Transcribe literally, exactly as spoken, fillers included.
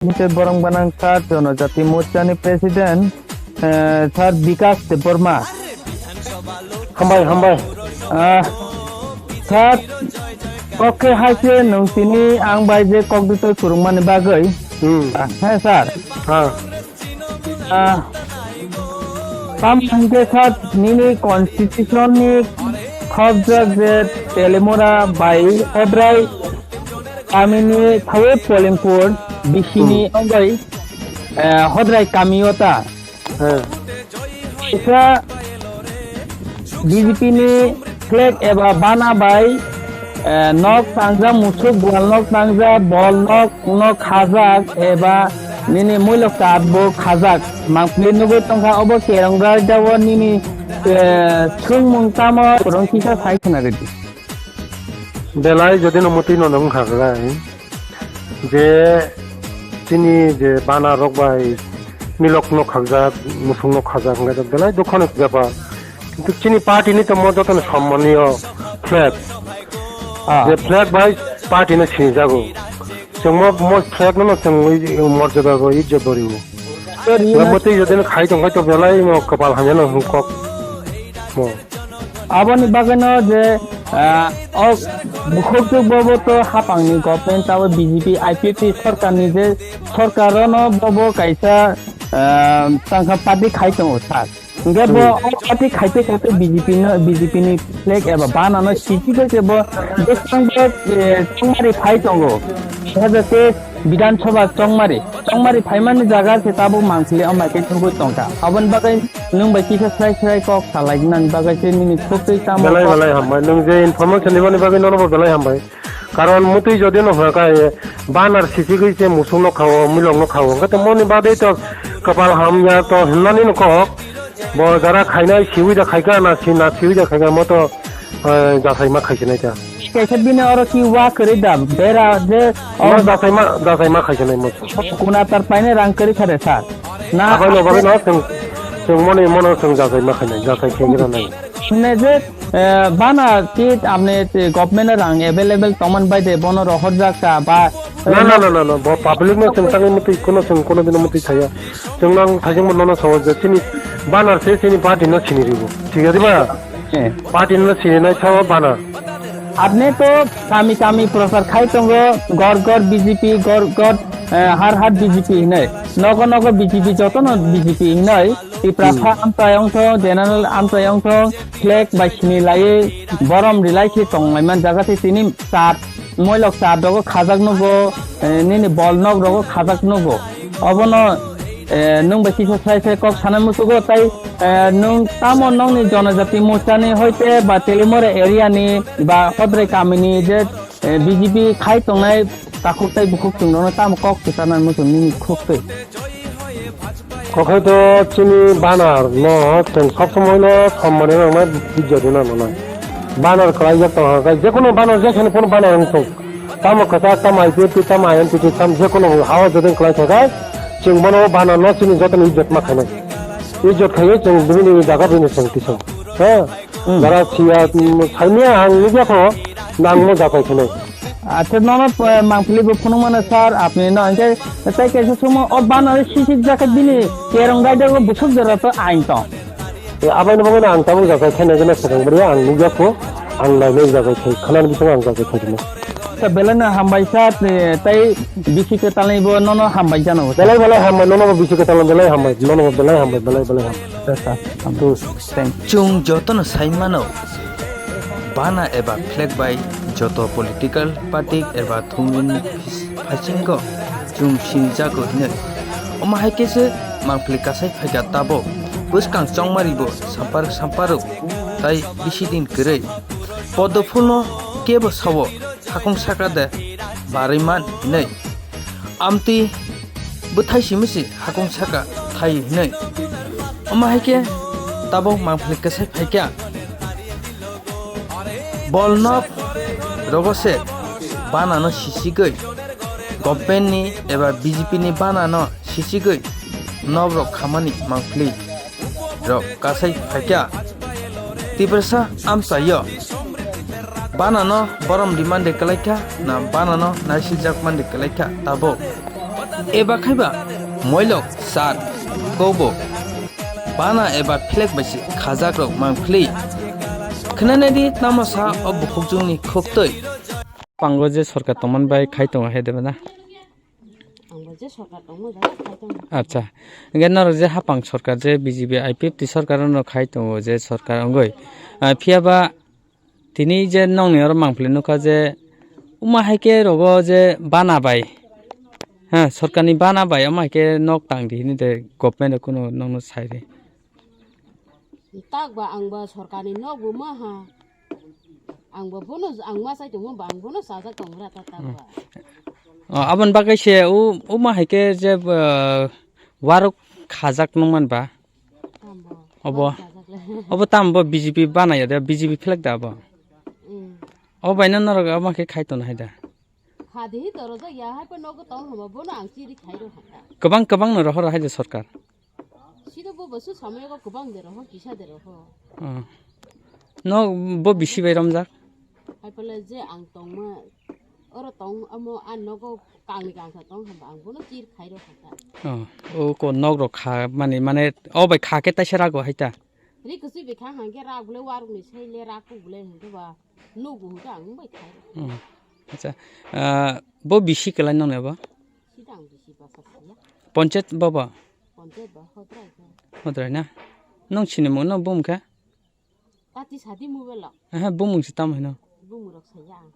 Nite borong banang sir, Jonojati Morcha ni president, eh, sir Bikas Debbarma. Hambai, hambai. Ah, sir, kok khe hai se nwng tini ang bai je kok dito surungmani bagwi. Hmm. Ah, he sir. Ha. Ah, tam hingke sir nini constitution ni khobjak je Telimura bai Hodrai kamini Thawet Polimpur bisini Hmm. ongoi, eh, Hodrai kamio ta. Hmm. Kisa B J P ni flag eba bana bai, eh, nok tangjak, musuk bol nok tangjak, bol nok no khajak eba nini muilok chat bo khajak. Mangpili nugwi tongkha obo kerong raida o nini, eh, swngmung tamo kwrwng kisa sai khna rwdi. Belai jodi no mwtwi no nung kha belai. Je chini je bana rok bai milok no khakjak, musung no khajak hwnkhai belai dukho ni bepar. Kintu chini party ni tongmo jotono sommaniyo flag. Ah. Je flag bai party no sinijago. Chwng mo, mo flag no, no chwng ui, morjada bo ijjot bo riwo. Sir, Nga yun- mwtwi jodi no khai tong khai to belai mo kapal hamya no hung kok. Mo. Aboni bagwi no je, ah, o bukhuk jwk bobo to hapang ni government tabo B J P I P F T sorkar ni je sorkar no bobo kaisa, ah, tangkha party khai tongo sir. Hingke bo Hmm. o party khaite khaite B J P no, B J P ni flag eba bana no sisi bai se bo bwskango, eh, chongmari phai tongo. Hajate Bidhan Sabha chongmari, chongmari phaimani jaga se tabuk mangpili o maikhe thubui tongkha. Aboni bagwi nwng bai kisa srai srai kok salai nani bagwi se nini khuk twi tamo Belai kok. Belai hambai. Nwng je information riboni bagwi nono bo belai hambai. Karon mutwi jodi no hwnkha khe banar sisigwi se musuk no khao, milok no khao. Hwnkhe to moni bagwi to kapal hamya to hwnmani no kok. Bo jara khainai siwi da khaikha na si na siwi da khaikha mo to, eh, jasai ma khaisinai ta. Kaisa bini oro ki wa kwrwi da bera je Mo oro jasai ma, jasai ma khaisinai mo. Kuna tar paine rang kwrwi kha de sir. Na Abai no bagwi no chwng, chwng moni mono chwng jasai ma khainai, jasai khe gira nai. Hwnwi je, eh, bana ki apni, eh, government rang available tongman bai de bono rohorjak ka ba, Na, na, na, na, na, bo public no chwng tangwi mwtwi, kono chwng kono dino mwtwi thaya. Chwng nang thajwng bo nono sawo je chini banar se chini party no sini ribo. Thik ase ba? Eh. Party no sini nai sawo banar. Apni to kami kami prochar khai tongo, gor gor B J P, gor gor, eh, har har B J P hinai. Nogo nogo B J P, jotono B J P hinai. Tiprasa Hmm. amchai ongthong, general amchai ongthong, flag bai sini laiwi borom rilai khe tonglaimani jaga se tini chat, moilok chat rogo khajak nugo, eh, nini bol nok rogo khajak nugo. Obono, eh, nwng bai kisa sai sai kok sana musugo tai, eh, nwng tamo nokni Jonojati Morcha ni hoite ba Telimura area ni ba Hodrai kamini je, eh, B J P khai tongnai takhuk tai bukhuk chwng rokno tamo kok kwchana muchung nini khuk twi. Kokhai to chini banar no chwng sob somoi no sommani rokno bijya rina nanai. Banar kwlaijak tongkha khe jekono banar jekheno phano banar wng thung. Tamo kwchak, tamo I P F T, tamo I N P T, tamo jekono hao jodeng kwlai thangkha, chwng bono banar no chini jotono ijot ma khainai. Ijot khaiwi chwng bini jaga bini chwng tisong. Ha? Hmm. Jara siya, mm, saimya ang nukya kho, nangno jakai khainai. Acha nono, eh, mangpili bo phunuk mano sir, apni no hingke tai kaisa sumo o bana sisik jaka bini kerong raida go busuk jora to ain tong. E, abai no bagwi ang tabuk jakai khainai gana sakang bwrwi ang nukya kho, ang nainai jakai khai, khanani bising ang jakai khai rwmai. Ta belai no hambai sir, eh, tai bisi kwtalni bo nono hambai jano. Belai belai hambai, nono bo bisi kwtalno belai hambai, nono bo belai hambai, belai belai hambai. Acha, acha. Hmm. Thank you. Chwng jotono sai mano, bana eba flag bai joto political party eba thumni phaisingo chwng sinijago hinwi. Omo hai khe se mangpili kasai phaikha tabuk bwskang chongmari bo sampar samparo tai bisi din kwrwi. Poddo phulno kebo sao hakung saka de barwi man hinwi. Amtwi bwthai simi se hakung saka thai hinwi. Omo hai khe tabuk mangpili kwsai phaikha. Bol nok rogo se bana no sisigwi, government ni eba B J P ni bana no sisigwi nok rok khamani mangpili rok kasai phaikha. Tiprasa amchaio. Banano borom di mande kwlaikha, na banano naisijak mande kwlaikha tabuk. Eba khaiba moilok sar kobo bana eba phlek bai se khajak rok mangpili. Khwnanai di tamo sa o bukhukjwngni khuktwi. Pango je sorkar tongmani bai khai tongo hai de bana. Angbo je sorkar tongmo jaya khai tongo. Acha. Hingke norok je hapang sorkar je B J P I P F T sorkar no khai tongo je sorkar ongoi. Ah, phiya ba tini je nongni oro mangpili nukha je uma hai khe rogo je bana bai. Ha, sorkarni bana bai ama hai khe nok tang di hini de government o kuno nongno sai di. Tak ba ang ba sorkarni nok bo ma ha. Ang bo bono, ang ma sai tongmo ba ang bono sajak tong ra ta tak ba. Oh, aboni bagwi se u, uma hai khe je, uh, warok khajak nung man ba. Tambo. Obo. Sajak le. Obo tambo B J P banai ya de, B J P phlek da abo. Mm. Obo bai no norok ama khe khai ton hai da. Kha di hi toro jak ya hai pa nogo tong hama bono ang chiri khai ro ha ta. Kwbang kwbang no rohor hai de sorkar. Sida bo basu samaya ko kwbang de roho, kisa de roho. Ah. No bo bisi bai romjak? Hai pala je ang tongma, oro tong amo a nogo kangni kangsa tong hamba ang bono chir khai ro hata. Oh, o ko nok rok kha mani, mane o bai kha khe taisa rago hai ta? Ri kusi bai kha hangke rak bole warok ni sai le rak ku bole hingke ba nugu hingke ang bai khai ro. Hmm. Acha. Ah, bo bisi kelai nong ne bo? Sida ang bisi basa siya. Ponchayat baba? Ponchayat ba hodrai khe. Hodrai na? Nong sini mo no bum kha? Tati sadi mobile lo. Aha, bumung si tam hino. Bumung rok saya ang.